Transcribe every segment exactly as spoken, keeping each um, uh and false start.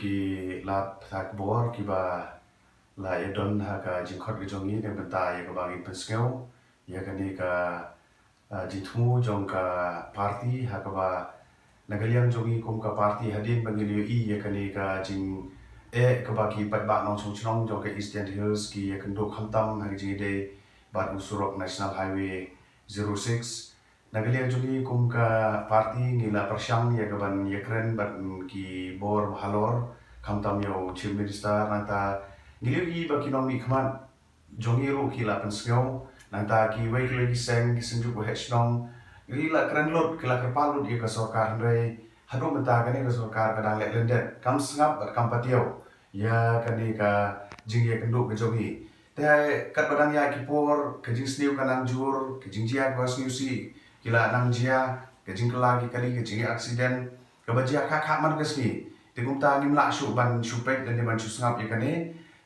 Ki la pynthikna ki bor kiba la ïadon ha ka jingkhot ka jong ngi, na ka bynta ïa kaba ngin pynsngew ïa kane ka, ah, jingthmu jong ka party, ha kaba na ka liang jong ngi kum ka party, hadien ba ngi la ïohi ïa kane ka jingeh kaba ki paidbah nongshong shnong jong ka East Jaintia Hills ki ïakynduh khamtam ha ka jingïadei bad u surok National Highway zero six. Na ka liang jong ngi kum ka party ngi la pyrshang ïa kaban ïakren bad ki bor bahalor, khamtam ïa u Chief Minister, nangta ngi la ïohi ba ki nongmihkhmat jong ngi ruh ki la pynsngew, nangta kiwei kiwei ki seng, ki seng juk waheh shnong, ngi la kren lut, ki la kyrpad lut ïa ka sorkar, hynrei haduh mynta kane ka sorkar ka dang leh lyndet, kam sngap bad kam patiaw ïa kane ka jingïakynduh ka jong ngi. Te katba dang ïaid ki por, ka jingsniew ka nang jur, ka jingjia kaba sniew sih ki la nang jia, ka jingkylla ki kali, ka jingïa accident kaba jia khah khah man ka sngi. Te kumta ngim lah shuh ban shu peit lane ban shu sngap ïa kane.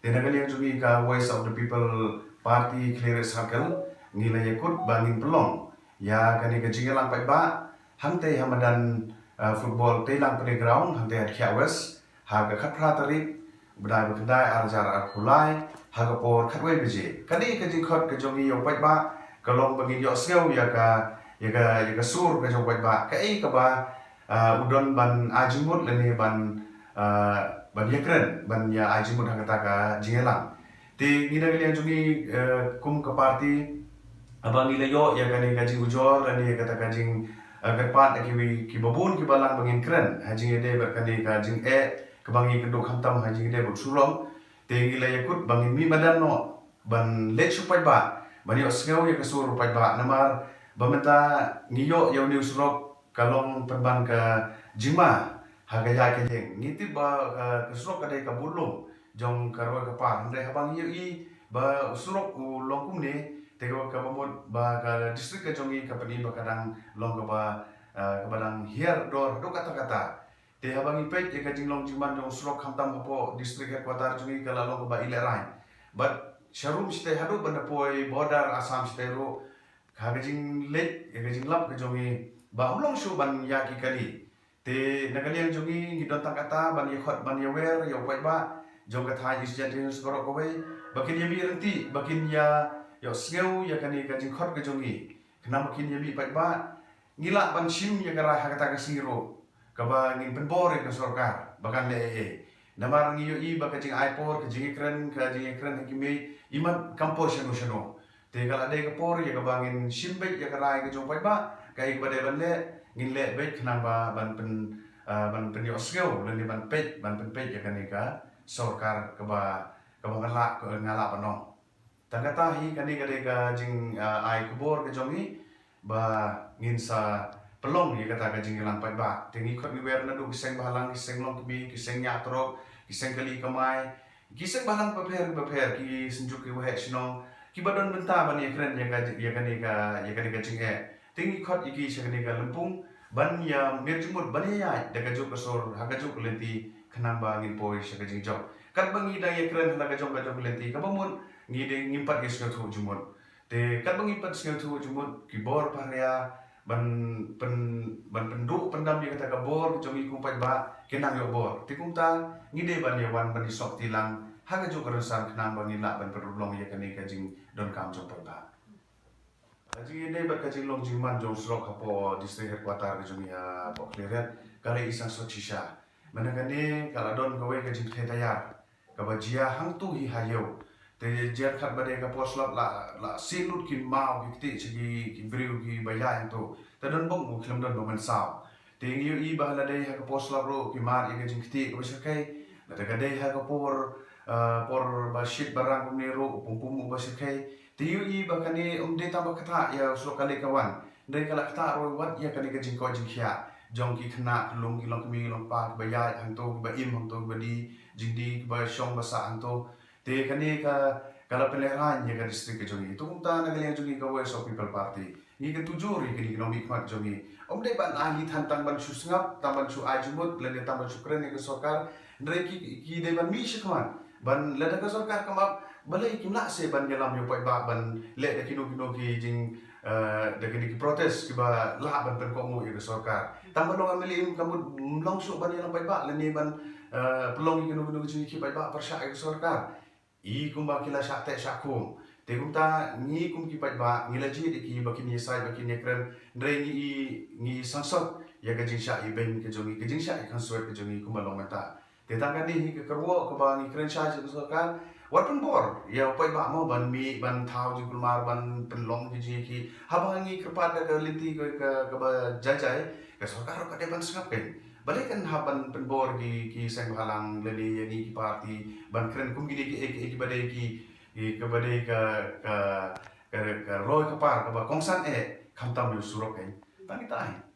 Te na ka liang jong ngi ka Voice of the People Party Khliehriat Circle, ngi la ïakut ba ngin pynlong ïa kane ka jingïalang paidbah hangtei ha madan, ah, football Teilang Playground hangtei ha Dkhiah West ha ka khatphra tarik bnai ba khyndai, ar hajar arphew lai, ha ka por khatwei baje. Kane ka jingkhot ka jong ngi ïa u paidbah ka long ba ngin ïohsngew ïa ka, ïa ka, ïa ka sur ka jong u paidbah, kaei kaba, ah, u don ban ai jingmut lane ban, ah, ban ïakren, ban ïa ai jingmut ha kata ka jingïalang. Te ngi na ka liang jong ngi, eh, kum ka party, haba ngi la ïoh ïa kane ka jingujor lane ïa kata ka jing, eh, kyrpad na kiwei kiba bun kiba lang ba ngin kren ha jingïadei bad kane ka jingeh kaba ngi ïakynduh khamtam ha jingïadei bad u surok. Te ngi la ïakut ba ngin mih madan noh ban leit sha u paidbah, ban ïohsngew ïa ka sur u paidbah, namar ba mynta ngi ïoh ïa une u surok ka long pynban ka jingma ha ka ïaid ka ïeng. Ngi tip ba, eh, ka surok ka dei ka budlum jong ka roi ka par, hynrei haba ngi ïohi ba u surok u long kumne, te kaba, kaba mut ba ka district ka jong ngi ka pyni ba ka dang long kaba, eh, kaba dang hiar dor haduh katta katta. Te haba ngi peit ïa ka jinglong jingman jong u surok khamtam hapoh district headquarter jong ngi ka la long kaba ïalehrain. Bad sharum shatei haduh ban da poi border Assam shatei ruh, ha ka jingleit ïa ka jinglap ka jong ngi ba ym long shuh ban ïa ki kali. Te na ka liang jong ngi ngi don tang kata ban ïakhot ban ïawer ïa u paidbah jong ka thaiñ East Jaintia Hills baroh kawei ba kin ïa mih ryntih, ba kin ïa, ïohsngew ïa kane ka jingkhot ka jong ngi, khnang ba kin ïa mih paidbah. Ngi lah ban shim ïa ka rai ha kata ka sngi ruh kaba ngin pynbor ïa ka sorkar ba kan leh ei ei. Namar ngi ïohi ba ka jingai por, ka jingïakren, ka jingïakren ha ki miej imat kam poi shano shano. Te ka la dei ka por ïa kaba ngin shim beit ïa ka rai ka jong u paidbah, kaei kaba dei ban leh ngin leh beit khnang ba ban pyn, ah, ban pynïohsngew lane ban peit, ban pynpeit ïa kane ka sorkar kaba, kaba nga lah, nga lah ban ong. Tang kata hi, kane ka dei ka jing, ah, ai khubor ka jong ngi ba ngin sa pynlong ïa kata ka jingïalang paidbah. Te ngi khot ngi wer naduh ki seng bahalang, ki seng longkmie, ki seng ñiah trok, ki seng kali kamai, ki seng bahalang bapher bapher, ki seng juk ki waheh shnong kiba don bynta ban ïakren ïa ka, ïa kane ka, ïa kane ka jingeh. Te ngi khot ïa ki sha kane ka lympung ban ïa miat jingmut, ban ïa ïaid da ka juk ka sur ha ka juk ka lynti khnang ba ngin poi sha ka jingjop. Katba ngi dang ïakren ha la ka jong ka jong ka lynti, kaba mut ngi dei, ngim pat ïa sngewthuh jingmut. Te katba ngi pat sngewthuh jingmut, ki bor pharia ban pyn, ban pynduh pyndam ïa kata ka bor ka jong ngi kum paidbah, ki nang ïoh bor. Te kumta ngi dei ban ïa wan ban ïa sop tilang ha ka juk ka rynsan khnang ba ngin lah ban pynurlong ïa kane ka jingdonkam jong paidbah. Ka jingïadei bad ka jinglong jingman jong surok hapoh district headquarter ka jong ngi hapoh Khliehriat ka la i sangsot shisha. Mynta kane ka la don kawei ka jingtheh tayar kaba jia hangto hi ha ïew. Te jia khat ba dei ka por slap la, la siew lut ki maw ki ktieh sha ki, ki briew kiba ïaid hangto. Te don bok u khlem don ba mynsaw. Te ngi ïohi ba la dei ha ka por slap ruh ki mad ïa ka jingktieh kaba shyrkhei. Lada ka dei ha ka por, ah, por ba shit ba rang kumne ruh, u pum pum uba shyrkhei. Te ïohi ba kane ym dei tang ba ktah ïa u surok ka leit ka wan, hynrei ka la ktah ruh wat ïa kane ka jingkoit jingkhiah jong ki khynnah ki lum, ki longkmie ki longkpa kiba ïaid hangto, kiba im hangto, kiba die jingdie, kiba shong ba sah hangto. Te kane ka, ka la pynlehrain ïa ka district ka jong ngi. Te kumta na ka liang jong ngi ka Voice of People Party, ngi kyntu jur ïa kine ki nongmihkhmat jong ngi. Ym dei ban ai lei than tang ban shu sngap, tang ban shu ai jingmut lane tang ban shu kren ïa ka sorkar, hynrei ki, ki dei ban mih shakhmat. Ban lada ka sorkar kam ap, balei kim lah seh ban ïalam ïa u paidbah ban leh da kino kino ki jing, eh, da kine ki protest kiba lah ban pynkohnguh ïa ka sorkar. Tang ban long MLA kam mut ym long shuh ban ïalam paidbah lane ban, eh, pynlong ïa kino kino ki jingïakhih paidbah pyrshah ïa ka sorkar. I kumba ki la shah teh shah khum. Te kumta ngi kum ki paidbah ngi la jied ïa ki ba kin ïasaid ba kin ïakren. Hynrei ngi i, ngi i sangsot ïa ka jingshah ibeiñ ka jong ngi, ka jingshah i constituency ka jong ngi kumba long mynta. Te tang kane hi ka kyrwoh kaba ngi kren shai sha ka sorkar. Wat pynbor ïa u paidbah mo ban mih ban thaw jingkulmar ban pynlong ki jingïakhih. Haba ngi kyrpad da ka lynti ka, ka, kaba jai jai, ka sorkar ruh ka dei ban sngap keiñ. Balei kan hap ban pynbor ki, ki seng bhalang lane ïa ngi ki party ban kren kum kine ki, ki, ki, kiba dei ki, ki, kiba dei ka, ka, ka, ka roi ka par kaba kongsan eh, khamtam ïa u surok keiñ. Tang kita hi.